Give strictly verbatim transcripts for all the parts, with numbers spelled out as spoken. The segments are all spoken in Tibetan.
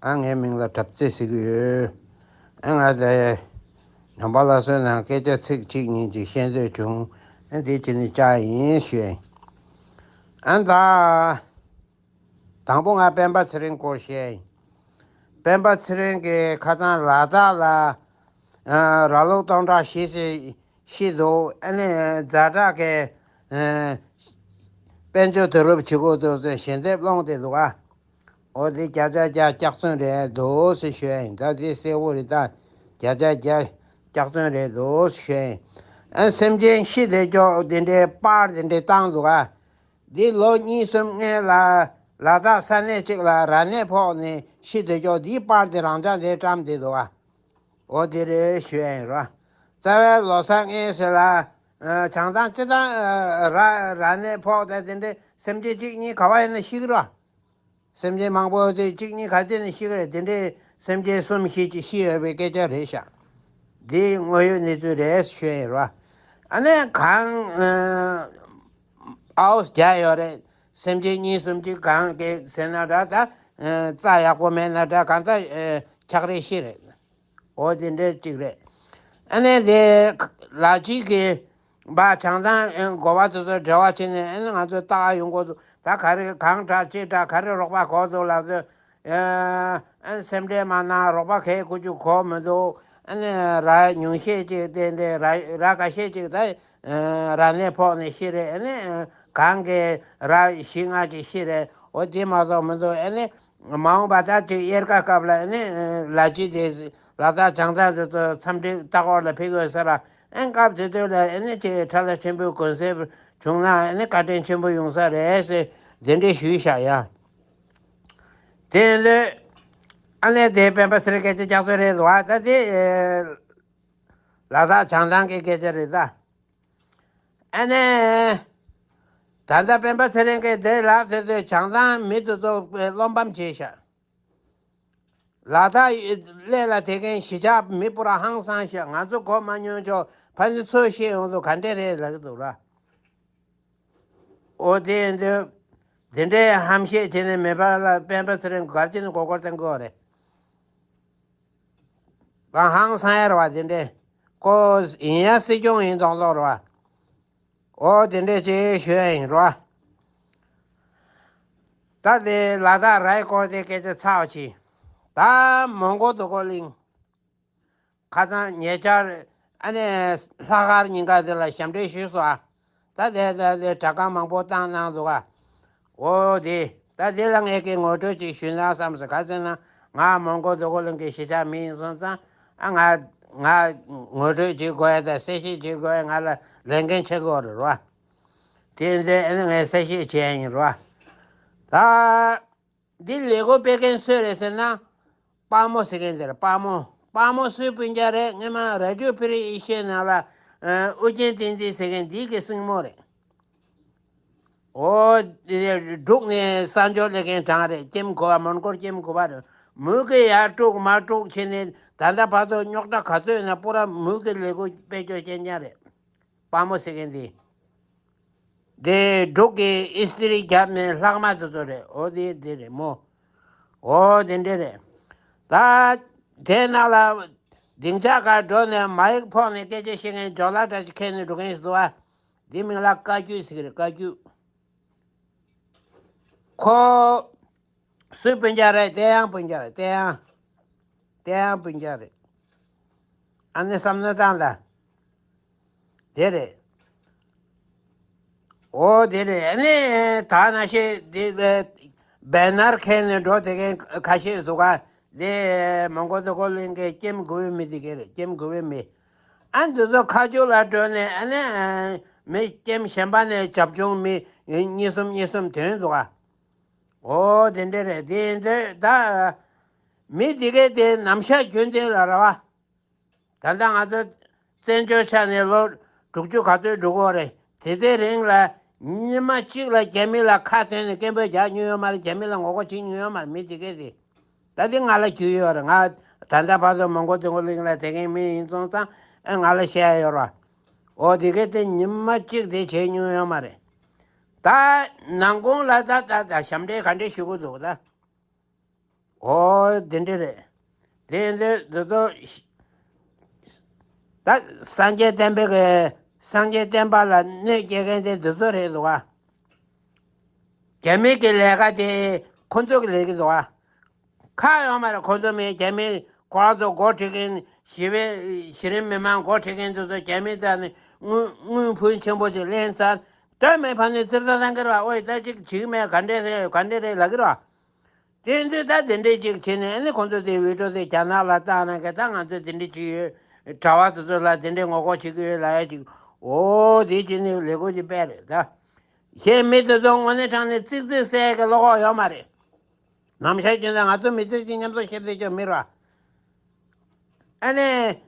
ཨ་ངའི་མིང་ལ་གྲབས་ཚེ་ཟེར་གྱི་ཡོད། ཨ་ང་དེ་ནང་པ་ལ་སོན་ནང་སྐད་ཆ་ཚིག་གཅིག་གཉིས་ཅིག་བཤད་འདོད་བྱུང་། ཨ་འདི་བྱས་ནས་བཅར་ཡིན་ཞུས། ཨ་ད། དང་པོ་ང་སྤེན་པ་ཚེ་རིང་སྐོར་བཤད་ཡིན། སྤེན་པ་ཚེ་རིང་གིས་ཁ་སང་ལ་དྭགས་ལ་ཨ་ར་ལུག་སྟོང་ཕྲག་བཞི་ཙམ་ཤི་འདུག་ཨ་ནི་ཛ་དྲག་གི་ཨ་དཔལ་འབྱོར་བསྡུ་རུབ་བྱེད་དགོས་འདུག་ཟེར་ཞལ་འདེབས་སློང་བསྡད་འདུག་ཨ། འོ་དེ་བརྒྱ་ཆ་བརྒྱ་སྐྱག་རྫུན་རེད་འདུག་ཟེར་ཞུ་ཡ་ཡིན། ད་དེ་གསལ་པོ་རེད། ད་བརྒྱ་ཆ་བརྒྱ་སྐྱག་རྫུན་རེད་འདུག་ཟེར་ཞུ་ཡ་ཡིན། ཨ་སེམས་ཅན་ཤི་དེ་ཅོག་དེ་འདྲའི་པར་དེ་འདྲའི་བཏང་འདུག་ཨ། འདི་ལོ་གཉིས་གསུམ་སྔོན་ལ་ལ་དྭགས་ས་གནས་གཅིག་ལ་ར་ནད་ཕོག་ནས་ཤི་དེ་ཅོག་འདིའི་པར་དེ་རང་ཅག་འདིར་བཀྲམ་བསྡད་འདུག་ཨ། འོ་དེ་རེད་ཞུ་ཡ་ཡིན་རོ། རྩ་བའི་ལོ་གསར་སྔོན་ཟེར་ལ་ཨ་བྱང་ཐང་སྤྱི་བཏང་ཨ་ར་ར་ནད་ཕོག་དེ་དེ་འདྲའི་སེམས་ཅན་གཅིག་གཉིས་ག་བ་ཡིན་ན་ཤི་གི་རོ། སེམས་ཅན་མང་པོ་དེ་གཅིག་གཉིས་ག་དེ་ནས་ཤི་གི་རེད། དེ་འདྲའི་སེམས་ཅན་གསུམ་བཞི་ཅིག་ཤི་ཡོད་པའི་སྐད་ཆ་རེད་ཤག་འདི་དངོས་ཡོད་གནས་ཚུལ་རེད་ཞུ་ཡ་ཡིན་རོ། ཨ་ནི་གང་ཨ་ཨའོ་བརྒྱ་ཡོད་རེད། སེམས་ཅན་གཉིས་གསུམ་ཅིག་གང་གི་ཟེར་ན་འདྲ། ད་ཨ་རྩ་ཡག་པོ་མེད་ན་འདྲ། གང་ལྟར་ཨ་ཁྱག་རེ་ཤི་རེད། འོ་དེ་འདྲའི་གཅིག་རེད། ཨ་ནི་དེ་ལ་གཅིག་གིས་བ་བྱང་ཐང་ཨ་འགོ་བ་དེ་ཚོ་འབྲེལ་བ་བྱས་ནས་ཨ་ནི་ང་ཚོ་ལྟ་ག་ཡོང་དགོས་འདུག་ད་ག་རེ་གང་དྲག་ཅི་དྲག་ག་རེ་རོགས་པ་དགོས་འདུག་ལབ་དུས་ཨ་ཨ་སེམས་ཁྲལ་མ་གནང་། རོགས་པ་གས་ཁུ་ཆུ་གོ་མི་འདུག་ཨ་ནི་ར་ཉུང་ཤས་ཅིག་བསྟན་ཏེ་ར་ར་ཁ་ཤས་ཅིག་ད་ཨ་ར་ནད་ཕོག་ནས་ཤི་རེད། ཨ་ནི་གང་གི་ར་བཞི་ལྔ་ཅིག་ཤི་རེད། འོ་དེ་མ་གཏོགས་མི་འདུག་ཨ་ནི། མ་འོངས་པ་ད་ཅིག་དབྱར་ཁ་སྐབས་ལ་ཨ་ནི་ལ་གཅིག་དེ་ལ་དྭགས་བྱང་ཐང་དེ་ཚོ་འཚམས་འདྲི་ལྟ་སྐོར་ལ་ཕེབས་དགོས་ས་ར། ཨ་སྐབས་དེ་དུས་ལ་ཨ་ནི་ཅིག་ཁྲ་ལ་ཆེན་པོའི་གུང་སེང་བྱུང་ན་ཨ་ནི་བཀའ་དྲིན་ཆེན་པོ་ཡོང་ས་རེད་ཟེར་དེ་འདྲས་ཞུས་བཞག་ཡ། དེ་ལས་ཨ་ནི་དེ་སྤེན་པ་ཚེ་རིང་སྐད་ཆ་ལྕགས་ཚོད་རེད་འདུག་ཨ། ད་དེ་ལ་དྭགས་བྱང་ཐང་གི་སྐད་ཆ་རེད་ད། ཨ་ནི། ད་ལྟ་སྤེན་པ་ཚེ་རིང་གིས་དེ་ལབ་དེ་དུས་བྱང་ཐང་མི་དེ་ཚོ་བློ་ཕམ་བྱས་ཤག་ལ་དྭགས་གླེ་ལ་དེ་གན་གཞིས་ཆགས་མི་སྤུ་ར་ཧང་སང་ཤག་ང་ཚོ་གོ་མ་མྱོང་ཆོག་ཕ་ནི་ཚོ་ཤེས་ཡོང་དུ་ག་འདྲས་རེད་ལབ་ཀྱི་འདུག་ར། འོ་དེ་ཡིན་དུས། དེ་འདྲའི་ཧམ་བཤད་བྱས་ནས་མེད་པ་ལ་སྤེན་པ་ཚེ་རིང་གར་ཅི་ནས་མགོ་སྐོར་བཏང་གི་ཡོད་རེད། ང་ཧང་སང་ཡ་རེད་བ། དེ་འདྲས་ཀོ་ཡིན་ཡ་སྲིད་སྐྱོང་ཡིན་མདོག་མདོག་རེད་བ། འོ་དེ་འདྲས་ཅིག་ཞུ་ཡ་ཡིན་རོ། ད་དེ་ལ་དྭགས་རའི་སྐོར་དེ་སྐད་ཆ་ཚར་བ་ཅིག་ད་མོན་གྷོ་རྡོ་རྐོ་གླིང་། ཁ་སང་ཉེ་ཆར་ཨ་ནེ་ལྷག་དཀར་ཉིན་ཀ་དེ་ལ་ཞབས་འདྲེན་ཞུས་སོང་ཨ། ད་དེ་ད་དེ་དྲ་ཁང་མང་པོ་བཏང་གནང་འདུག་ཨ། འོ་དེ་ད་དེ་ལ་ངས་ཀྱི་ངོ་སྤྲོད་ཅིག་ཞུས་ན་བསམ་སོང་། ག་ཟེར་ན་ང་མོན་གྷོ་རྡོ་རྐོ་གླིང་གི་གཞིས་ཆགས་མི་ཡིན་སོང་ཙང་ཨ་ང་ང་ངོ་སྤྲོད་བྱེད་དགོས་ཡ་དང་གསལ་བཤད་བྱེད་དགོས་ཡ་ང་ལ་ལས་འགན་ཆེ་གི་ཡོད་རེད་རོ། དེ་ཡིན་དུས་ཨ་ནི་ངས་གསལ་བཤད་བྱས་ཡ་ཡིན་རོ། ད། འདི་ལས་འགུལ་སྤེལ་མཁན་སུ་རེད་ཟེར་ན། དཔའ་མོ་ཟེར་མཁན་དེ་རེད། དཔའ་མོ། དཔའ་མོ་སུའི་སྤུན་ཀྱག་རེད། སྔོན་མ་ར་ཌི་ཡོ་ཕི་རི་ཨེ་ཤི་ཡའི་ནང་ལ་ཨ་ཨུ་རྒྱན་བསྟན་འཛིན་ཟེར་མཁན་འདི་གི་སྲིང་མོ་རེད། འོ། འབྲུག་ནས་གསར་འབྱོར་སླེབས་མཁན་གྲས་རེད། ཀེམ་དགུ་པ། མོན་གྷོར་ཀེམ་དགུ་པ་རེད། མུ་གེ་ཡར་དཀྲུག་མར་དཀྲུག་བྱས་ནས་ད་ལྟ་བར་དུ་རྙོག་དྲ་ག་ཚོད་ཡོད་ན་པུ་ར་མུ་གེ་ལས་འགུལ་སྤེལ་རྒྱུ་རྐྱང་རྐྱང་རེད། དཔའ་མོ་ཟེར་མཁན་དེ། དེ་འབྲུག་གི་ཨིས་ཏི་རི་བརྒྱབ་ནས་ལྷག་མ་དེ་ཚོ་རེད། འོ་དེ་དེ་རེད་མོ། འོ་དེ་འདྲ་རེད། ད་དེ་ནང་ལ་སྡིངས་ཆ་སྒང་འགྲོ་ནས་མའིག་ཕོག་ནས་སྐད་ཆ་བཤད་མཁན་ཇོ་ལགས་འདྲ་ཅིག་ཁྱེར་ནས་འགྲོ་མཁན་ཞིག་འདུག་ཨ། དེ་མིང་ལ་བཀའ་བརྒྱུད་ཟེར་གི་རེད། བཀའ་བརྒྱུད། ཁོ། སུའི་སྤུན་ཀྱག་རེད། བསྟན་དབྱངས་སྤུན་ཀྱག་རེད། བསྟན་དབྱངས། བསྟན་དབྱངས་སྤུན་ཀྱག་རེད། ཨ་ནི་བསམ་བློ་བཏང་ད། དེ་རེད། འོ་དེ་རེད། ཨ་ནི་ད་ནང་བཞིན་དེ་བེ་ནར་ཁྱེར་ནས་འགྲོ་བསྡད་མཁན་ཁ་ཤས་འདུག་ག་དེ་མོན་གྷོ་རྡོ་རྐོ་གླིང་གི་ཀེམ་དགུ་པའི་མི་དེ་ག་རེད། ཀེམ་དགུ་པའི་མི། ཨ་འདི་ཚོ་ཁ་མཆུ་ལ་འགྲོ་ནས་ཨ་ནི་མི་ཀེམ་གཞན་པ་ནས་བྱབ་ཆུང་མི་གཉིས་གསུམ་གཉིས་གསུམ་ཐོན་འདུག་ག་འོ་དེ་འདྲ་རེད། དེ་ཡིན་དུས་ད་མི་དེ་གས་དེ་ནམ་ཞག་རྒྱུན་དེ་ལ་ར་བ། ད་ལྟ་ང་ཚོ་བཙན་བྱོལ་ཆ་ནས་ལོ་དྲུག་ཅུ་ག་ཚོད་འགྲོ་གི་ཡོད་རེད། དེ་ཚོའི་རིང་ལ་ཉི་མ་གཅིག་ལ་རྒྱ་མི་ལ་ཁ་ཐོན་ནས་སྐད་འབོད་རྒྱག་མྱོང་ཡོད་མ་རེད། རྒྱ་མི་ལ་ངོ་རྒོལ་བྱེད་མྱོང་ཡོད་མ་རེད། མི་དེ་གས་དེ། ད་དེ་ང་ལ་རྒྱུས་ཡོད་རེད། ང་ད་ལྟ་བར་དུ་མོན་གྷོ་རྡོ་རྐོ་གླིང་ལ་བསྡད་མཁན་མི་ཡིན་སོང་ཙང་ཨ་ང་ལ་བཤད་ཡ་ཡོད་རེད། འོ་དེ་གས་དེ་ཉི་མ་གཅིག་དེ་བྱས་མྱོང་ཡོད་མ་རེད། ད་ནང་ཁོངས་ལ་ད་ད་ད་ཞབས་འདྲེན་ག་འདྲས་ཞུ་གི་འདུག་ད། འོ། འོ་དེ་འདྲ་རེད། དེ་ཡིན་དུས་འདི་ཚོ་ད་སངས་རྒྱས་བསྟན་པའི་གི་སངས་རྒྱས་བསྟན་པ་ལ་གནོད་སྐྱེལ་མཁན་དེ་འདི་ཚོ་རེད་འདུག་ག་རྒྱ་མི་གི་ལས་ཀ་དེ་ཁོ་ཚོ་གི་ལས་ཀྱི་འདུག་ག་ཁག་ཡོད་མ་རེད། ཁོ་ཚོ་མི་རྒྱ་མི་ཁོ་རང་ཚོ་འགོ་ཁྲིད་མཁན་ཞི་བའི་གཞི་རིམ་མི་མང་འགོ་ཁྲིད་མཁན་དེ་ཚོ་རྒྱ་མི་རྩ་ནས་དངུལ་དངུལ་ཕོན་ཆེན་པོ་ཅིག་ལེན་ཚར། ད་མི་ཕ་ནས་ཙིར་ད་ད་འགེར་བ་ཨོ་ཡི་ད་ཅིག་བྱིག་མེད་ག་འདྲས་རེད་ག་འདྲས་རེད་ལབ་ཀྱི་རེད་བ། དེ་ཚོས་ད་དེ་འདྲས་ཅིག་བྱས་ནས་ཨ་ནི་ཁོང་ཚོ་དེ་བི་ཌི་ཡོ་དེ་རྒྱ་ནག་ལ་བཏང་ན་ག་ད་ང་ཚོ་དེ་འདྲས་ཅིག་ཡོད། གྲྭ་བ་དེ་ཚོ་ལ་དེ་འདྲས་ངོ་རྒོལ་བྱེད་ཀྱི་ཡོད་ལབ་ཡ་ཅིག་ཨོ་དེ་བྱས་ནས་ལས་འགུལ་ཅིག་སྤེལ་རེད་ད། གཞན་མི་དེ་ཚོ་དངོས་གནས་དྲང་གནས་ཙིག་ཙིག་ཟེར་ཡ་གི་བློ་ཁོག་ཡོད་མ་རེད། ནམ་ཞག་རྒྱུན་དུ་ང་ཚོ་མི་ཚེ་གཅིག་མཉམ་དུ་ཤེས་ཚེ་ཅོ་མི་ར། ཨ་ནི།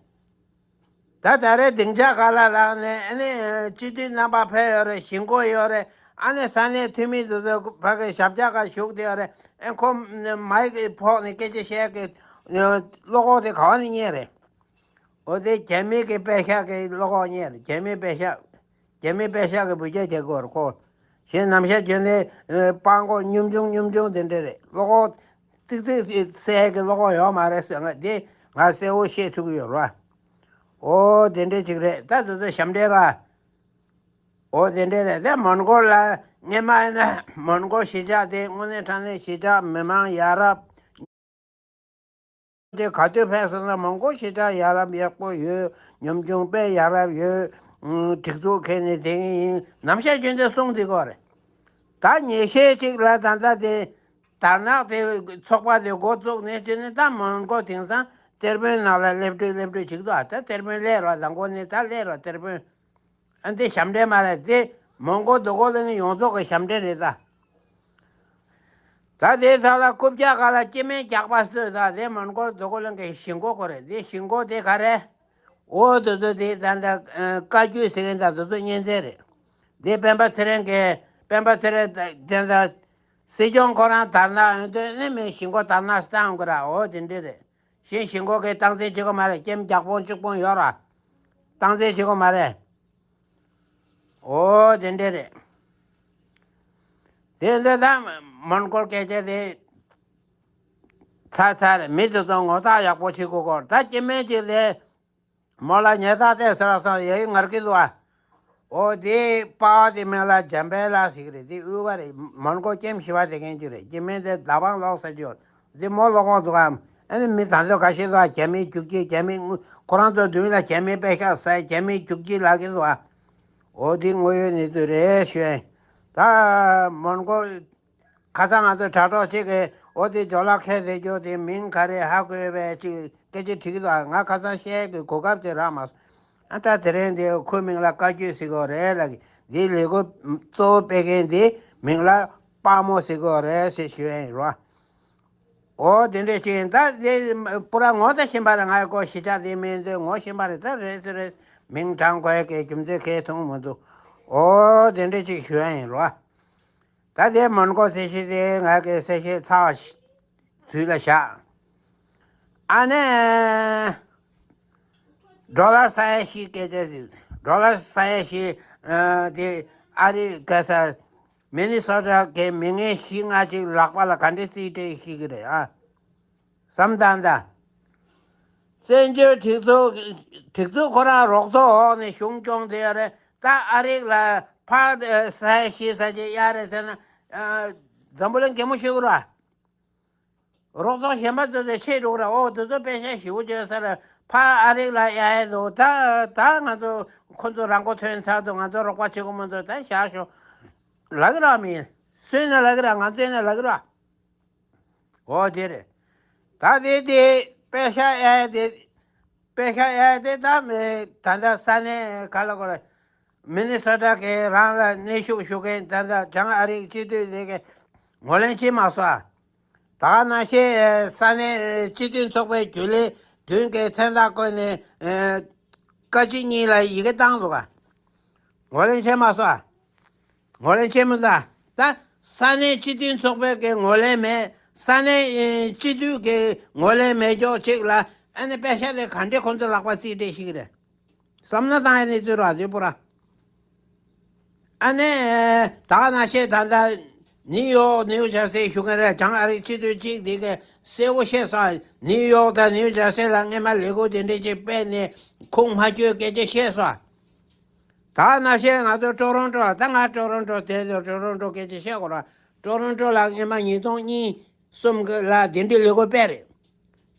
ད་ད་རེས་སྡིངས་ཆ་ག་ལ་ལངས་ནས་ཨ་ནི་སྤྱི་འཐུས་རྣམ་པ་ཕེབས་ཡོད་རེད། གཞིས་འགོ་ཡོད་རེད། ཨ་ནི་ས་གནས་འཐུས་མི་དེ་ཚོ་ཕ་གི་ཞབས་བཀྱག་ག་བཞུགས་བསྡད་ཡོད་རེད། ཨ་ཁོ་མའི་ཀི་ཕོག་ནས་སྐད་ཆ་བཤད་ཀྱི་བློ་ཁོག་དེ་ག་བ་ནས་རྙེད་རེད། འོ་དེ་རྒྱ་མི་གི་པད་ཤག་གི་བློ་ཁོག་རྙེད་རེད། རྒྱ་མི་པད་ཤག་རྒྱ་མི་པད་ཤག་གི་བུ་རྒྱ་རྒྱ་གོར་ཁོ། གཞན་ནམ་ཞག་རྒྱུན་ནས་སྤང་གོ་གཉོམ་ཆུང་གཉོམ་ཆུང་དེ་འདྲ་རེད། བློ་ཁོག་ཏིག་ཏིག་སེ་གི་བློ་ཁོག་ཡོད་མ་རེད་ཟེར་ང་དེ་ང་གསལ་བོ་ཤེས་ཐུབ་ཀྱི་ཡོད་རེད་བ། ཨོ་དེ་འདྲ་ཅིག་རེད། ད་དེ་ཚོ་ཞབས་འདྲེན་ར། ཨོ་དེ་འདྲ་རེད། དེ་མོན་གྷོ་ལ་སྔས་མ་ཡིན་ན་མོན་གྷོ་གཞིས་ཆགས་དེ་དངོས་གནས་དྲང་གནས་གཞིས་ཆགས་མི་མང་ཡ་རབས། དེ་ག་དུས་ཕེབས་སོང་ན་མོན་གྷོ་གཞིས་ཆགས་ཡ་རབས་ཡག་པོ་ཡོད། གཉོམ་ཆུང་དཔེ་ཡ་རབས་ཡོད། ཨུམ། སྒྲིག་འཛུགས་ཁེལ་ནས་དེ་ཡིན་ནམ་ཞག་རྒྱུན་དུ་གསུང་བསྡད་ཀྱི་རེད། ད་ཉེས་ཤས་གཅིག་ལ་ད་ལྟ་དེ་དར་ནག་དེ་ཚོགས་པ་དེ་འགོ་བཙུགས་ནས་བྱས་ནས་ད་མོན་གྷོ་དེང་སང་གཏེར་དཔོན་ནང་ལ་སླེབས་འགྲོ་སླེབས་འགྲོ་བྱེད་ཀྱི་འདུག་ཨ་ད་གཏེར་དཔོན་སླེབས་རོགས། དང་པོ་ནས་ད་སླེབས་རོགས་གཏེར་དཔོན། ཨ་འདི་ཞབས་འདྲེན་མ་རེད། དེ་མོན་གྷོ་རྡོ་རྐོ་གླིང་ཡོངས་རྫོགས་ཀྱི་ཞབས་འདྲེན་རེད་ད། ད་དེའི་ཐོག་ལ་རྐུབ་བཀྱག་སྒང་ལ་སྐྱེ་དམན་རྒྱགས་པ་བཟོས་ད། དེ་མོན་གྷོ་རྡོ་རྐོ་གླིང་གི་གཞིས་འགོ་ཁོ་རེད། དེ་གཞིས་འགོ་དེ་ག་རེ། འོ་དེ་ཚོ་དེ་ད་ད་བཀའ་བརྒྱུད་ཟེར་མཁན་ད་དེ་ཚོ་གཉེན་ཚན་རེད། དེ་སྤེན་པ་ཚེ་རིང་གི་སྤེན་པ་ཚེ་རིང་དེ་ད་སྲིད་སྐྱོང་ཁོ་རང་དར་ནག་ཡོང་དུས་ནི་མི་གཞིས་འགོ་དར་ནག་བཏང་དགོས་ར། འོ་དེ་འདྲ་རེད། གཞན་གཞིས་འགོ་གིས་སྟངས་འཛིན་བྱེད་ཀྱི་མ་རེད། སྐྱེ་དམན་རྒྱགས་པོ་གཅིག་པོ་ཡོད་ར། སྟངས་འཛིན་བྱེད་ཀྱི་མ་རེད། ཨོ་དེ་འདྲ་རེད། དེ་འདྲ་ད་མོན་གྷོ་སྐད་ཆ་དེ་ཚར་ཚར་རེད། མི་དེ་ཚོ་ངོ་རྟགས་ཡག་པོ་བྱེད་དགོས་སྐོར། ད་སྐྱེ་དམན་གྱི་ལས་མོ་ལ་ཉེས་རྟགས་བལྟས་ཟེར་བ་སོང་ཡ་ཡི་ངར་གི་འདུག་ཨ། ཨོ་དེ་པ་བ་དེ་མིང་ལ་འཇམ་དཔལ་ལགས་ཟེར་གི་རེད། དེ་དབུས་པ་རེད། མོན་གྷོ་ཀེམ་བཞི་པ་དེ་མཁན་ཅིག་རེད། སྐྱེ་དམན་དེ་ད་བང་ལོག་ས་ཅིག་ཡོད། འདི་མོ་ལོག་གོང་འདུག་གམ། ཨ་ནི་མི་ད་ཚོད་ཁ་ཤས་ལ་རྒྱ་མིའི་རྒྱུག་ཁྱི་རྒྱ་མིའི་དངུལ་ཁོ་རང་ཚོ་མདུན་ལ་རྒྱ་མིའི་པད་ཤག་ཟ་རྒྱ་མིའི་རྒྱུག་ཁྱི་ལབ་ཀྱི་འདུག་ཨ། འོ་འདི་དངོས་ཡོད་གནས་ཚུལ་རེད་ཞུ་ཡ་ཡིན། ད་མོན་གྷོ་ཁ་སང་ང་ཚོ་དྲ་གྲོགས་གཅིག་གིས་འོ་འདི་ཇོ་ལགས་ཁས་ལེན་རྒྱུ་དེ་མིང་ག་རེ་ཧ་གོ་བས་ཅིག་སྐད་ཆ་དྲིས་ཀྱི་འདུག་ཨ། ང་ཁ་སང་བཤད་ཀྱི་གོ་སྐབས་དེ་རག་མ་སོང་། ཨ་ད་དེ་རིང་འདི་ཁོའི་མིང་ལ་བཀའ་བརྒྱུད་ཟེར་གྱི་ཡོད་རེད་ལབ་ཀྱི། འདི་ལས་འགུལ་གཙོ་བོ་སྤེལ་མཁན་འདི་མིང་ལ་དཔའ་མོ་ཟེར་གྱི་ཡོད་རེད་ཟེར་ཞུ་ཡ་ཡིན་རོ། ཨོ་དེ་འདྲས་ཅིག་ཡིན། ད་དེ་པུ་ར་ངོ་ཚ་ཤེས་པ་རེད། ང་ཡི་ཀོ་གཞིས་ཆགས་དེ་མིན་དེ་ངོ་ཤེས་པ་རེད། ད་རེད་ཟེར་རེད། མིང་དྲངས་དགོས་ཀྱི་རྒྱུ་མཚན་གས་མཐོང་མི་འདུག་ཨོ་དེ་འདྲས་ཅིག་ཞུ་ཡ་ཡིན་རོ། ད་དེ་མོན་གྷོ་གསལ་བཤད་དེ་ང་གི་གསལ་བཤད་ཚར་བ་ཞིག་ཚུལ་ལ་བཞག་ཨ་ནི་ཌོ་ལར་ས་ཡ་བཞི་སྐད་ཆ་ཞིག་ཌོ་ལར་ས་ཡ་བཞི་ཨ་དེ་ཨ་རི་ག་ས་མི་ནི་སོ་ཊ་གི་མི་ངན་བཞི་ལྔ་ཅིག་ལག་པ་ལ་ག་འདྲས་རྩིས་སྤྲད་ཤེས་ཀྱི་རེད་ཨ། བསམ་སྟངས་དང་། བཙན་བྱོལ་སྒྲིག་འཛུགས་སྒྲིག་འཛུགས་ཁོ་རང་རོགས་ཚོགས་འོག་ནས་གཞུང་སྐྱོང་བསྡད་ཡོད་རེད། ད་ཨ་རིག་ལ་ཕར་ས་ཡ་བཞི་ས་ཆ་གཡར་རེད་ཟེར་ན་འཛམ་བུ་གླིང་གད་མོ་ཤོར་གི་རེད། རོགས་ཚོགས་གཞན་པ་ཚོ་ཚོ་ཆེད་འགྲོ་གི་རེད། ཨོ་དེ་ཚོ་པེ་ཤ་ཞེ་པོ་བྱོས་ས་རེད། ཕར་ཨ་རིག་ལ་གཡར་ཡས་འདུག་ད་ད་ང་ཚོ་ཁོ་ཚོ་རང་མགོ་ཐོན་ཚར་འདུག་ང་ཚོ་རོགས་པ་བྱེད་དགོས་མ་འདུག་ད་བཞག་ཤོག་ལབ་ཀྱི་རེད། མི་སུས་ན་ལབ་ཀྱི་རེད། ང་ཚོས་ན་ལབ་ཀྱི་རེད། འོ་དེ་རེད། ད་དེ་དེ་པེ་ཤ་གཡར་དེ་པེ་ཤ་གཡར་དེ་ད་མི་ད་ལྟ་ས་གནས་ག་ལ་གོ་རེད། མི་ནི་སོ་ཊ་གི་རང་ལ་གནས་བཞུགས་ཞུ་མཁན་ད་ལྟ་བྱང་ཨ་རིའི་སྤྱི་འཐུས་དེ་གི་ངོས་ལེན་བྱེད་མ་སོང་ཨ། ད་ག་ནང་བཞིན་ས་གནས་སྤྱི་མཐུན་ཚོགས་པའི་རྒྱུན་ལས་བདུན་གྱི་མཚན་རྟགས་བཀོད་ནས་བཀའ་སྤྱི་གཉིས་ལ་ཡི་གེ་བཏང་འདུག་ག་ངོས་ལེན་བྱེད་མ་སོང་ཨ། ངོས་ལེན་བྱེད་མི་འདུག་ད་ས་གནས་སྤྱི་མཐུན་ཚོགས་པའི་གི་ངོས་ལེན་མེད། ས་གནས་ཨེ་སྤྱི་འཐུས་ཀྱི་ངོས་ལེན་མེད་ཀྱོག་ཅིག་ལ་ཨ་ནི་པེ་ཤ་དེ་ག་འདྲས་ཁོང་ཚོ་ལག་པ་རྩིས་སྤྲད་ཤེས་ཀྱི་རེད། བསམ་ན་བཏང་ཡ་གནས་ཚུལ་ར་དེ་པུ་ར། ཨ་ནི་ད་ག་ནང་བཞིན་ད་ལྟ་ ནིའུ་ཡོག་ནིའུ་ཇར་སི་བཞུགས་མཁན་རེད། བྱང་ཨ་རིའི་སྤྱི་འཐུས་གཅིག་དེ་གས་གསལ་པོ་བཤད་སོང་། ནིའུ་ཡོག་དང་ནིའུ་ཇར་སི་ལ་སྔས་མ་ལས་འགུལ་དེ་འདྲ་ཅིག་སྤེལ་ནས་ཁུངས་མ་འཁྱོལ་སྐད་ཆ་བཤད་སོང་། ད་ནང་བཞིན་ང་ཚོ་ཀྲོ་རོན་ཀྲོ་ལ། ད་ང་ཀྲོ་རོན་ཀྲོ་དེ་ལ་ཀྲོ་རོན་ཀྲོ་སྐད་ཆ་བཤད་དགོས་ར། ཀྲོ་རོན་ཀྲོ་ལ་སྔས་མ་ཉིས་སྟོང་གཉིས་གསུམ་གི་ལ་དེ་འདྲའི་ལས་འགུལ་སྤེལ་རེད།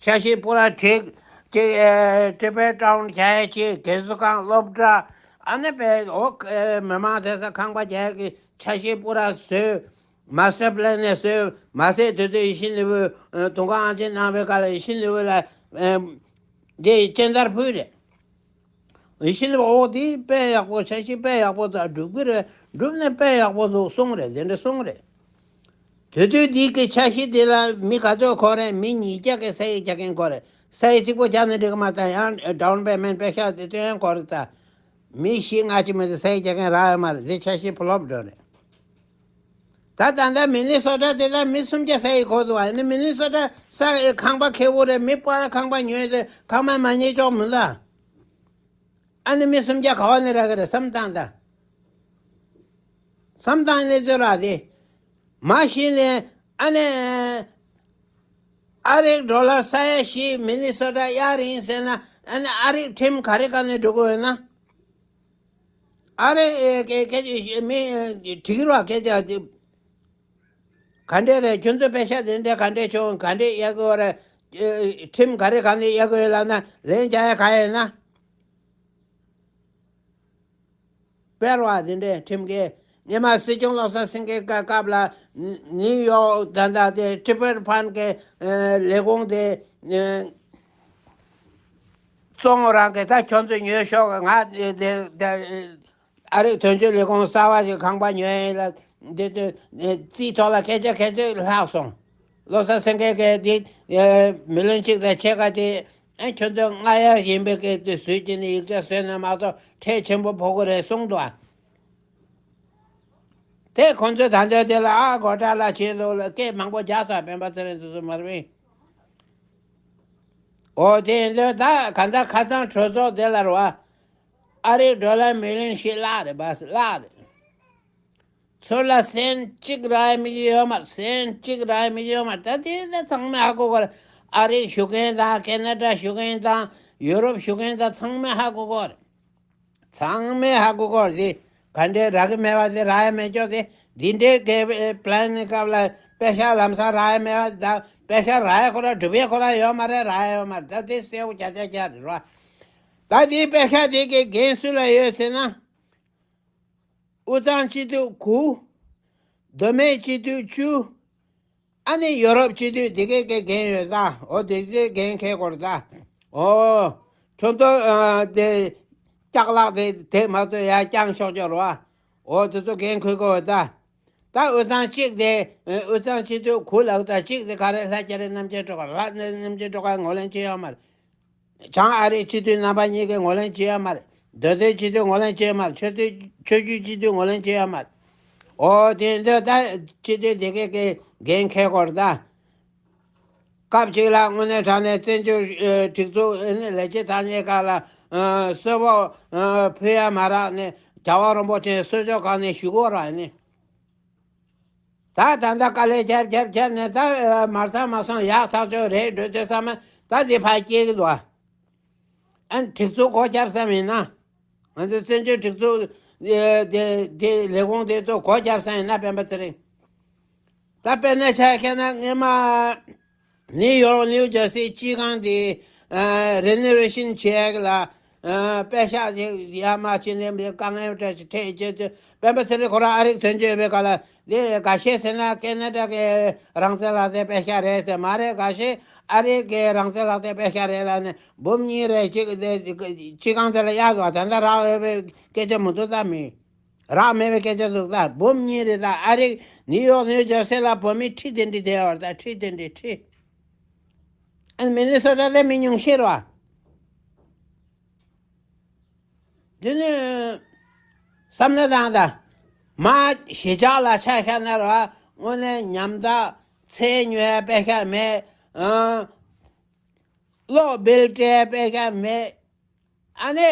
འཆར་གཞི་པུ་ར་བསྒྲིགས། ཅིག་ཨེ་ཊི་བེཊ་ཊའུན་རྒྱག་ཡ་ཅིག་དགེ་གསོ་ཁང་སློབ་གྲྭ། ཨ་ནི་པའི་འོ་ཨེ་མི་མང་བསྡད་ས་ཁང་པ་རྒྱག་ཡ་གི་འཆར་གཞི་པུ་ར་བཟོས། མ་སི་ཊར་པི་ལན་ནས་བཟོས། མ་ཟད་དེ་དུས་ཡིད་བཞིན་ནོར་བུ་ཨེ་དུང་དཀར་ཨང་ཅན་གནང་བའི་སྐབས་ལ་ཡིད་བཞིན་ནོར་བུ་ལ་ཨེ་འདི་སྤྱན་བསྟར་ཕུལ་རེད། ཡིད་བཞིན་ནོར་བུ་འོ་དེ་དཔེ་ཡག་པོ། འཆར་གཞི་དཔེ་ཡག་པོ་འདུག་གྲུབ་ཀྱི་རེད། གྲུབ་ནས་དཔེ་ཡག་པོ་འདུག་གསུངས་རེད། དེ་འདྲ་གསུངས་རེད། དེ་དུས་འདི་གི་འཆར་གཞི་དེ་ལ་མི་ག་ཚོད་འཁོར་རེད། མི་ཉིས་བརྒྱ་གི་ས་ཡིག་རྒྱག་མཁན་འཁོར་རེད། ས་ཡིག་གཅིག་པོ་རྒྱག་ནས་འགྲིག་གི་མ་རེད། ད་ཡང་ཌའུན་པེ་མེན་ཊི་པེ་ཤག་དེ་སྟོན་མཁན་འཁོར་རེད། ད་མི་བཞི་ལྔ་ཅིག་མ་གཏོགས་ས་ཡིག་རྒྱག་མཁན་རག་ཡོད་མ་རེད། འདི་འཆར་གཞི་ཕོ་ལོབ་འགྲོ་རེད། ད་ད་ལྟ་མི་ནི་སོ་ཊ་དེ་ལ་མི་སུམ་བརྒྱ་ས་ཡིག་འཁོར་འདུག་ཨ་ནི་མི་ནི་སོ་ཊ་ས་ཁང་པ་ཁེ་པོ་རེད། མི་སྤོ་ལ་ཁང་པ་ཉོས་ཏེ་ཁང་པ་མ་ཉོས་ཆོག་མི་ལ། ཨ་ནི་མི་སུམ་བརྒྱ་ག་བ་ནས་རག་གི་རེད། བསམ་བཏང་ད། བསམ་བཏང་ནས་ཚོད་རག་དེ། མ་གཞི་ནས་ཨ་ནི་ཨ་རིག་ཌོ་ལར་ས་ཡ་བཞི་མི་ནི་སོ་ཊ་གཡར་ཡིན་ཟེར་ན། ཨ་ནི་ཨ་རིག་ཁྲིམས་ག་རེ་ག་ནས་འགྲོ་གི་ཡོད་ན། ཨ་རིག་སྐད་ཆ་མི་དྲི་གི་རོགས། སྐད་ཆ་དེ་ག་འདྲས་རེད། ཁྱོད་ཚོ་པེ་ཤག་དེ་འདྲས་ག་འདྲས་བྱུང་། ག་འདྲས་གཡར་གི་ཡོད་རེད། ཁྲིམས་ག་རེ་ག་ནས་གཡར་གི་ཡོད་ལབ་ན། ལན་རྒྱག་ཡ་ག་ཡོད་ན། སྤེལ་བ་དེ་འདྲའི་ཁྲིམས་འགལ། སྔོན་མ་སྲིད་སྐྱོང་བློ་བཟང་སེང་གེ་སྐབས་ལ་ནིའུ་ཡོག་ད་ལྟ་དེ་ཊི་བེཊ་ཕན་གི་ལས་ཁུངས་དེ་གཙོ་བོ་རང་གིས་ད་ཁྱོད་ཚོ་ཉོས་ཤོག་ང་དེ་དེ་ཨ་རིག་དོན་གཅོད་ལས་ཁུངས་གསར་བ་ཞིག་ཁང་པ་ཉོས་ཡིན་ལ། དེ་དེ་རྩིས་ཐོག་ལ་སྐད་ཆ་སྐད་ཆ་ལྷག་སོང་། བློ་བཟང་སེང་གེ་གིས་དེ་མི་ལོན་གཅིག་དང་ཕྱེད་ཀ་དེ། ཨེ་ཁྱོད་ཚོ་རྔ་ཡབ་ཡིན་པའི་སྐད་དུ་བཟོས་ཀྱི་ནི་ཡིག་ཆ་བཟོས་ན་མ་གཏོགས་ཁྲལ་ཆེན་པོ་ཕོག་གི་རེད་གསུངས་འདུག་ཨ། དེ་ཁོང་ཚོས་ད་ལྟ་དེ་ལ་ཨ་གོ་ཊ་ལ་བྱེད་འདུག་ལ་སྐད་མང་པོ་རྒྱག་ས། སྤེན་པ་ཚེ་རིང་དེ་ཚོ་མ་རེད་པས། འོ་དེ་ཡིན་དུས་ད་ག་ད་ཁ་སང་གྲོས་ཚོགས་དེ་ལ་རེད་བ། ཨ་རིའི་ཌོ་ལར་མི་ལིན་ཞིག་བརླག་རེད་པ། བརླག་རེད། ཚུར་ལ་སེན་གཅིག་རག་མི་ཡོད་མ་རེད། སེན་གཅིག་རག་མི་ཡོད་མ་རེད། ད་དེ་ད་ཚང་མས་ཧ་གོ་གོ་རེད། ཨ་རི་བཞུགས་མཁན་དང་ཁེ་ན་ཌ་བཞུགས་མཁན་དང་ཡུ་རོབ་བཞུགས་མཁན་དང་ཚང་མས་ཧ་གོ་གོ་རེད། ཚང་མས་ཧ་གོ་གོ་རེད། དེ་ག་འདྲའི་རག་གི་མེད་པ་དེ། རག་ཡ་མེད་ཅོག་དེ། འདི་འདྲའི་གི་པི་ལན་ནི་སྐབས་ལ་པེ་ཤག་ལམ་སང་རག་ཡ་མེད་པ་དང་། པེ་ཤག་རག་ཡ་ཁོ་ར་སྒྲུབ་ཡ་ཁོ་ར་ཡོད་མ་རེད། རག་ཡ་ཡོད་མ་རེད། ད་དེ་གསལ་པོ་ཆགས་ཆགས་ཆགས་རེད་རོ། ད་དེ་པེ་ཤག་དེ་གི་འགན་སུ་ལ་ཡོད་ཟེར་ན། དབུས་གཙང་སྤྱི་འཐུས་དགུ། མདོ་སྨད་སྤྱི་འཐུས་བཅུ། ཨ་ནི་ཡོ་རོབ་སྤྱི་འཐུས་དེ་གའི་གའི་འགན་ཡོད་ད། འོ་དེ་གའི་འགན་འཁྱེར་དགོས་རེད་ད། འོ། ཁྱོད་ཚོ་ཨ་དེ་ལྕགས་ལག་དེ་དེ་མ་གཏོགས་ཡར་བརྐྱངས་ཤོག་ཅོག་རོ། འོ་དེ་ཚོ་འགན་འཁུར་དགོས་ད། ད་དབུས་གཙང་གཅིག་དེ་དབུས་གཙང་སྤྱི་འཐུས་དགུ་ལབ་ད། གཅིག་དེ་ག་རེ། ལྷ་རྒྱ་རི་རྣམ་རྒྱལ་སྒྲོལ་དཀར། ལྷ་རྣམ་རྒྱལ་སྒྲོལ་དཀར་ངོས་ལེན་བྱེད་ཡོད་མ་རེད། བྱང་ཨ་རིའི་སྤྱི་འཐུས་རྣམ་པ་གཉིས་ཀས་ངོས་ལེན་བྱེད་ཡོད་མ་རེད། མདོ་སྟོད་སྤྱི་འཐུས་ངོས་ལེན་བྱེད་ཡོད་མ་རེད། ཆོས་སྡེ་ཆོས་བརྒྱུད་སྤྱི་འཐུས་ངོས་ལེན་བྱེད་ཡོད་མ་རེད། འོ་དེ་འདོད་ད་སྤྱི་འཐུས་དེ་གའི་གའི་འགན་འཁྱེར་དགོས་རེད་ད། སྐབས་གཅིག་ལ་དངོས་གནས་དྲང་གནས་བཙན་བྱོལ་ཨ་སྒྲིག་འཛུགས་ཨ་ནི་ལས་བྱེད་དང་གཉིས་ཀ་ལ་ཨ་གསོལ་ཕོགས་ཨ་ཕུལ་ཡ་མ་རག་ནས་རྒྱལ་བ་རིན་པོ་ཆེ་གསོལ་ཇོ་ཁང་ནས་ཞུ་དགོས་ར་ནི། ད་ད་ལྟ་དཀའ་ལས་རྒྱབ་རྒྱབ་རྒྱབ་ནས་ད་མར་ཚང་མ་སོང་། ཡག་ཐག་ཆོད་རེད་འགྲོ་དུས་ཙམ་པ་ད་དེ་ཕར་སྐྱེལ་གི་འདུག་ཨ། ཨ་ནི་སྒྲིག་འཛུགས་སྒོ་བརྒྱབ་བསམ་ཡིན་ན། ང་ཚོ་བཙན་བྱོལ་སྒྲིག་འཛུགས་དེ་དེ་ལས་ཁུངས་དེ་ཚོ་སྒོ་བརྒྱབ་བསམ་ཡིན་ན། སྤེན་པ་ཚེ་རིང་། ད་དཔེར་ན་ཆ་བཞག་ན་སྔོན་མ་ནིའུ་ཡོག་ནིའུ་ཇར་སི་སྤྱི་ཁང་དེ་ཨ་རི་ནོ་ཝེ་ཤིན་བྱེད་ཡག་ལ་ཨ་པེ་ཤག་ཅིག་ཡར་མར་བྱས་ནས་དཀའ་ངལ་འདྲ་ཞིག་འཕྲད་བྱས་ཏེ། སྤེན་པ་ཚེ་རིང་ཁོ་རང་ཨ་རིག་དོན་གཅོད་པའི་སྐབས་ལ་དེ་འགའ་ཤས་ཟེར་ན་ཁེ་ན་ཌ་གི་རང་བཙན་ལག་དེབ་པེ་ཤག་རེད་ཟེར། མ་རེད། འགའ་ཤས་ཨ་རིག་གི་རང་བཙན་ལག་དེབ་པེ་ཤག་རེད་ལབ་ནས་འབུམ་གཉིས་རེ་གཅིག་སྤྱི་ཁང་དེ་ལ་གཡར་འདུག་ད་ལྟ་རག་ཡོད་པའི་སྐད་ཆ་མི་འདུག་ད་མི། རག་མེད་པའི་སྐད་ཆ་འདུག་ད་འབུམ་གཉིས་རེད། ད་ཨ་རིག་ནིའུ་ཡོག་ནིའུ་ཇར་སི་ལ་བོད་མི་ཁྲི་དེ་འདྲ་བསྡད་ཡོད་རེད། ད་ཁྲི་དེ་འདྲ་ཁྲི། ཨ་ནི་མི་ནི་སོ་ཊ་དེ་མི་ཉུང་ཤས་རེད་བ། འདི་ནི་བསམ་བློ་བཏང་དང་། མ་གཞིས་ཆགས་ལ་ཆ་བཞག་ན་རེད་བ། དངོས་གནས་ཉམ་ཐག་ཚལ་ཉོ་ཡ་པེ་ཤག་མེད། ཨ། གློག་བིལ་སྤྲད་ཡ་པེ་ཤག་མེད། ཨ་ནི་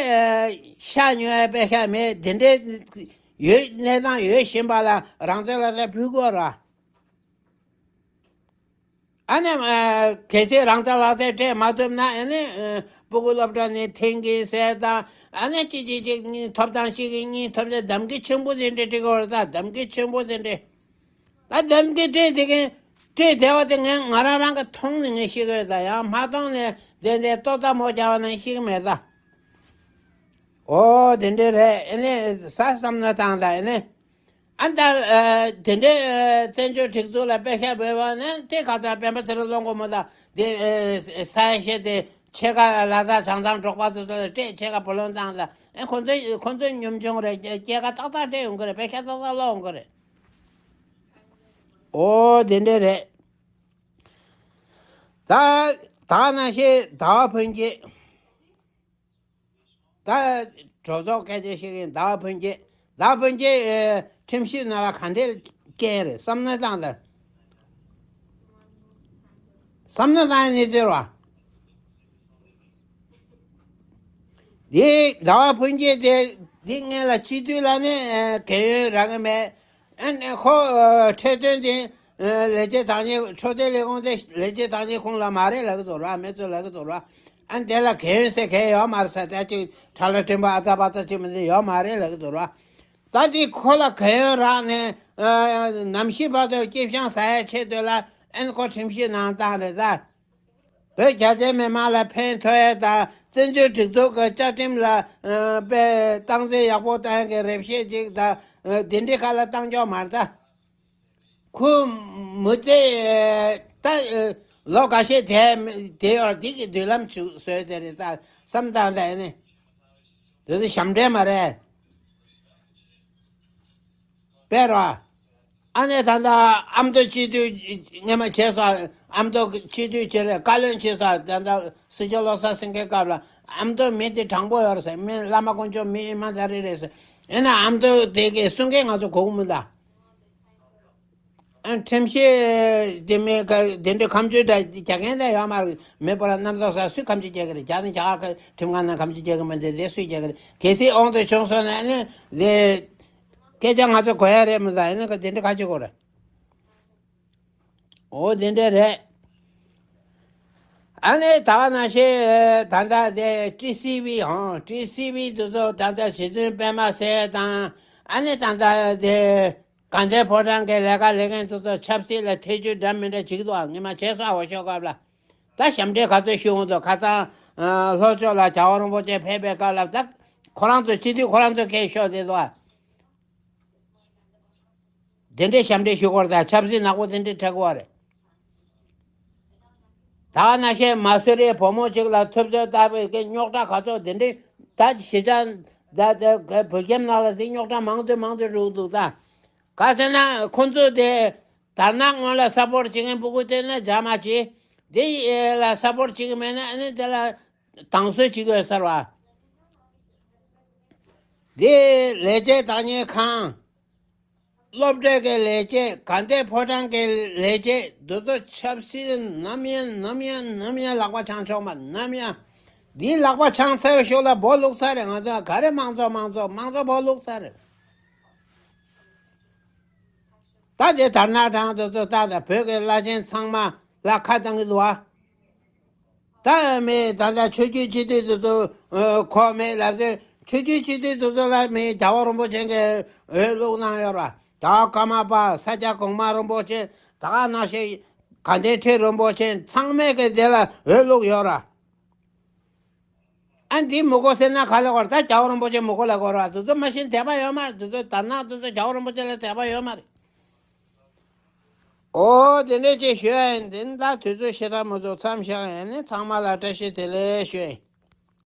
ཤ་ཉོ་ཡ་པེ་ཤག་མེད། དེ་འདྲའི་ཡོད། གནས་སྟངས་ཡོད་བཞིན་པ་ལ་རང་བཙན་ལག་དེབ་ཕུལ་དགོས་རེད་བ། ཨ་ནི་ཨ་གལ་སྲིད་རང་ཚ་ལག་རྩལ་སྤྲད་མ་ཐུབ་ན། ཨ་ནི་ཨ་སྤུ་གུ་སློབ་གྲྭ་ནས་འཐེན་གྱིན་ཟེར་དང་། ཨ་ནི་གཅིག་གིས་གཅིག་གཉིས་ཐོབ་ཐང་གཅིག་གིས་གཉིས་ཐོབ་སྟེ་གདམ་ག་ཆེན་པོ་དེ་འདྲ་སྤྲད་ཀྱི་ཡོད་རེད་ད། གདམ་ག་ཆེན་པོ་དེ་འདྲ། ད་གདམ་ག་སྤྲད་དེ་གིན་སྤྲད་བསྡད་པ་དེ་ངས་ང་རང་རང་གིས་མཐོང་ནས་ངས་ཤེས་ཀྱི་ཡོད་ད། ཡང་མ་མཐོང་ནས་དེ་འདྲའི་ལྟོ་ཚང་མོ་རྒྱག་པ་ན་ཤེས་ཀྱི་མེད་ད། ཨོ་དེ་འདྲ་རེད། ཨ་ནི་ས་བསམ་བློ་བཏང་ད། ཨ་ནི་ཨ་ད་ཨ་དེ་འདྲའི་ཨ་བཙན་བྱོལ་སྒྲིག་འཛུགས་ལ་དཔེ་ཤ་འབུལ་བ་ནི་དེ་ག་ཚ་སྤེན་པ་ཚེ་རིང་ལོངས་སྐུ་མོ་དང་དེ་ཨ་ས་ཡ་ཤེ་དེ་ཕྱེད་ཀ་ལ་དྭགས་བྱང་ཐང་འབྲོག་པ་ཚོ་ཚོ་ལ་སྤྲད། ཕྱེད་ཀ་བུ་ལོན་བཏང་ད། ཨ་ཁོ་ཚོ་ཁོ་ཚོའི་ཉམ་ཆུང་རེད། སྐྱེད་ཀ་ཏག་ཏག་སྤྲད་ཡོང་གི་རེད། དཔེ་ཤ་ཏག་ཏག་སློག་ཡོང་གི་རེད། ཨོ་དེ་འདྲ་རེད། ད་ད་ནང་བཞིན་ཟླ་བ་ཕུན་སྐྱིད། ད་གྲོས་ཚོགས་སྐད་ཆ་བཤད་མཁན་ཟླ་བ་ཕུན་སྐྱིད། ཟླ་བ་ཕུན་སྐྱིད་ཨེ་ཁྲིམས་ཞིབ་ནང་ལ་ག་འདྲས་བསྐྱལ་རེད། བསམ་བློ་བཏང་ད། བསམ་བློ་བཏང་ཡ་གནས་ཚུལ་རེད་བ། འདི་ཟླ་བ་ཕུན་སྐྱིད་དེ་འདི་སྔོན་ལ་སྤྱི་འཐུས་ལ་ནི་ཨེ་རྒན་ཡོལ་རག་གི་མེད། ཨ་ནི་ཁོ་ཨ་འཕྲོད་བསྟེན་དེ་ཨ་ལས་བྱེད་བདག་གཉེར། འཕྲོད་བསྟེན་ལས་ཁུངས་དེ་ལས་བྱེད་བདག་གཉེར་ཁོངས་ལ་མ་རེད་ལབ་ཀྱི་འདུག་ར། མི་ཚོས་ལབ་ཀྱི་འདུག་ར། ཨ་ནི་དེ་ལ་རྒན་ཡོལ་ཟེར་མཁན་ཡོད་མ་རེད་ཟེར། ད་ཅིག་ཁྲ་ལ་སྤྲིན་པ་ཨ་ཙ་པ་ཙ་ཅིག་མི་འདུག་ཡོད་མ་རེད་ལབ་ཀྱི་འདུག་ར། ད་དེ་ཁོ་ལ་རྒན་ཡོལ་རག་ནས་ཨ་ནམ་ཞིག་བར་དུ་སྐྱིད་ཤང་ཟ་ཡ་ཆེད་དུ་ལ་ཨ་ནི་ཁོ་ཁྲིམས་ཞིབ་ནང་བཏང་རེད་ད། བོད་རྒྱ་ཆེའི་མི་མང་ལ་ཕན་ཐོགས་ཡས་དང་། བཙན་བྱོལ་སྒྲིག་འཛུགས་ཀྱི་བཅའ་ཁྲིམས་ལ་ཨ་དཔེ་སྟངས་འཛིན་ཡག་པོ་བཏང་མཁན་གྱི་རེ་བ་ཅིག་དང་། ཨ་དེ་འདྲའི་ཁ་ལ་བཏང་ཆོག་མ་རེད་ད། ཁོ་མི་ཚེ་ཨ་ད་ཨ་ལོ་འགའ་ཤས་དེ་དེ་ཡོད་དེ་གི་མདུན་ལམ་ཞིག་བཟོས་དེ་རེད་ད་བསམ་བཏང་ད། ཨ་ནི་དེ་ཚོ་ཞབས་འདྲེན་མ་རེད། དཔེ་ར། ཨ་ནི་ད་ལྟ་ཨ་མདོ་སྤྱི་འཐུས་སྔོན་མ་བྱས་སོང་། ཨ་མདོ་སྤྱི་འཐུས་བྱས་རེད། བཀའ་བློན་བྱས་སོང་། ད་ལྟ་སྲིད་སྐྱོང་བློ་བཟང་སེང་གེའི་སྐབས་ལ་ཨ་མདོ་མི་དེ་དྲང་པོ་ཡོད་རེད་ཟེར། མི་བླ་མ་དཀོན་མཆོག་མི་ཨིན་མ་ད་རེད་རེད་ཟེར། ཡིན་ན་ཨ་མདོ་དེ་གའི་གསུང་མཁན་ང་ཚོ་གོ་གི་མི་འདུག། ཨ་ཁྲིམས་ཞིབ་དེ་མི་ག་དེ་འདྲའི་ཁ་མཆུ་འདྲ་རྒྱག་མཁན་ད་ཡོད་མ་རེད། མི་པོ་ར་རྣམ་རྟོག་ས་སུས་ཁ་མཆུ་རྒྱག་གི་རེད། རྒྱ་ནི་རྒྱ་གར་ཁྲིམས་ཁང་ནང་ཁ་མཆུ་རྒྱག་གི་མི་འདུག། དེ་སུས་རྒྱག་གི་རེད། གལ་སྲིད་དབང་དུ་བྱུང་སོང་ན་ནི་དེ། སྐད་ཆ་ང་ཚོ་གོ་ཡ་རེད་མི་འདུག། ཨ་ནི་ག་དེ་འདྲ་ཁ་ཅིག་གོ་རེད། འོ་དེ་འདྲ་རེད། ཨ་ནི་ད་ག་ནང་བཞིན་ད་ལྟ་དེ་ཀྲི་སི་བི་ཧང་། ཀྲི་སི་བི་དེ་ཚོ་ད་ལྟ་རྗེ་བཙུན་པད་མ་ཟེར་དང་། ཨ་ནི་ད་ལྟ་དེ་དགའ་ལྡན་ཕོ་བྲང་གི་ལས་ཀ་ལས་མཁན་དེ་ཚོ་ཆབ་སྲིད་ལ་ཐེ་བྱུས་འདྲ་མི་འདྲ་བྱེད་ཀྱི་འདུག། ཨ་ངས་མ་བྱས་སོང་། འོ་ཤོག་སྐབས་ལ་ད་ཞབས་འདྲེན་ག་ཚོད་ཞུ་འོང་དུ། ཁ་སང་ཨ་ལྷོ་ཕྱོགས་ལ་རྒྱལ་བ་རིན་པོ་ཆེ་ཕེབས་པའི་སྐབས་ལ་ད་ཁོ་རང་ཚོ་སྤྱི་འཐུས་ཁོ་རང་ཚོ་སྐད་ཤོར་བསྡད་འདུག། ཨ། དེ་འདྲའི་ཞབས་འདྲེན་ཞུ་དགོས་རེད། ད་ཆབ་སྲིད་ནག་པོ་དེ་འདྲའི་འཁྲབ་དགོས་རེད། ད་ནང་བཞིན་མ་སུ་རིའི་བུ་མོ་གཅིག་ལ་ཐུབ་ཚོད་ལྟ་བུའི་གི་རྙོག་དྲ་ག་ཚོད་དེ་འདྲའི་ད་གཞིས་ཆགས་ད་ད་བོད་ཁྱིམ་ནང་ལ་དེ་རྙོག་དྲ་མང་དུ་མང་དུ་འགྲོ་འདུག། ད་ག་ཟེར་ན་ཁོང་ཚོ་དེ་དར་ནག་སྔོན་ལ་སཔོར་བྱེད་མཁན་སྤུ་གུ་དེ་ན་རྒྱ་མ་བྱེད། དེ་ལ་སཔོར་བྱེད་ཀྱི་མེད་ན་ཨ་ནི་དེ་ལ་དང་སོ་བྱེད་དགོས་ཟེར་བ། དེ་ལས་བྱེད་བདག་གཉེར་ཁང་། སློབ་གྲྭའི་གི་ལས་བྱེད། དགའ་ལྡན་ཕོ་བྲང་གི་ལས་བྱེད། འདི་ཚོ་ཆབ་སྲིད་ནམ་ཡང་ནམ་ཡང་ནམ་ཡང་ལག་པ་འཆང་ཆོག་མ། ནམ་ཡང་། འདིའི་ལག་པ་འཆང་ཚར་བའི་ཤུལ་ལ་སྦོ་ལུག་ཚར་རེད། ང་ཚོ་ག་རེ་དམངས་གཙོ་དམངས་གཙོ་དམངས་གཙོ་སྦོ་ལུག་ཚར་རེད། ད་དེ་དར་ནག་གྲངས་དེ་ཚོ་ད་ད་བོད་ཀྱི་བླ་ཆེན་ཚང་མ་ལ་ཁ་བཏང་གི་འདུག་བ། ད་མི་ད་ལྟ་ཆོས་བརྒྱུད་སྤྱི་འཐུས་དེ་ཚོ་ཨ་གོ་མེད་ལབ་དུས། ཆོས་བརྒྱུད་སྤྱི་འཐུས་དེ་ཚོ་ལ་མི་རྒྱལ་བ་རིན་པོ་ཆེ་གིས་འོས་བླུགས་གནང་ཡོད་ར། རྒྱལ་བ་ཀརྨ་པ། ས་སྐྱ་གོང་མ་རིན་པོ་ཆེ། ད་ག་ནང་བཞིན་དགའ་ལྡན་ཁྲི་རིན་པོ་ཆེ། ཚང་མས་གིས་དེ་ལ་འོས་བླུགས་ཡོད་ར། ཨ་འདི་མི་གོ་ཟེར་ན་ག་ལ་གོ་ར། ད་རྒྱལ་བ་རིན་པོ་ཆེ་མི་གོ་ལ་གོ་ར། དེ་ཚོ་མ་ཤེས་དད་པ་ཡོད་མ་རེད། དེ་ཚོ་དར་ནག་དེ་ཚོ་རྒྱལ་བ་རིན་པོ་ཆེ་ལ་དད་པ་ཡོད་མ་རེད། ཨོ་དེ་འདྲས་ཅིག་ཞུ་ཡ་ཡིན། དེ་ནི་ད་དུས་ཚོད་ཞེ་དྲག་མི་འདུག། མཚམས་བཞག་ཡ་ཡིན། ཚང་མ་ལ་བཀྲ་ཤིས་བདེ་ལེགས་ཞུ་ཡ་ཡིན།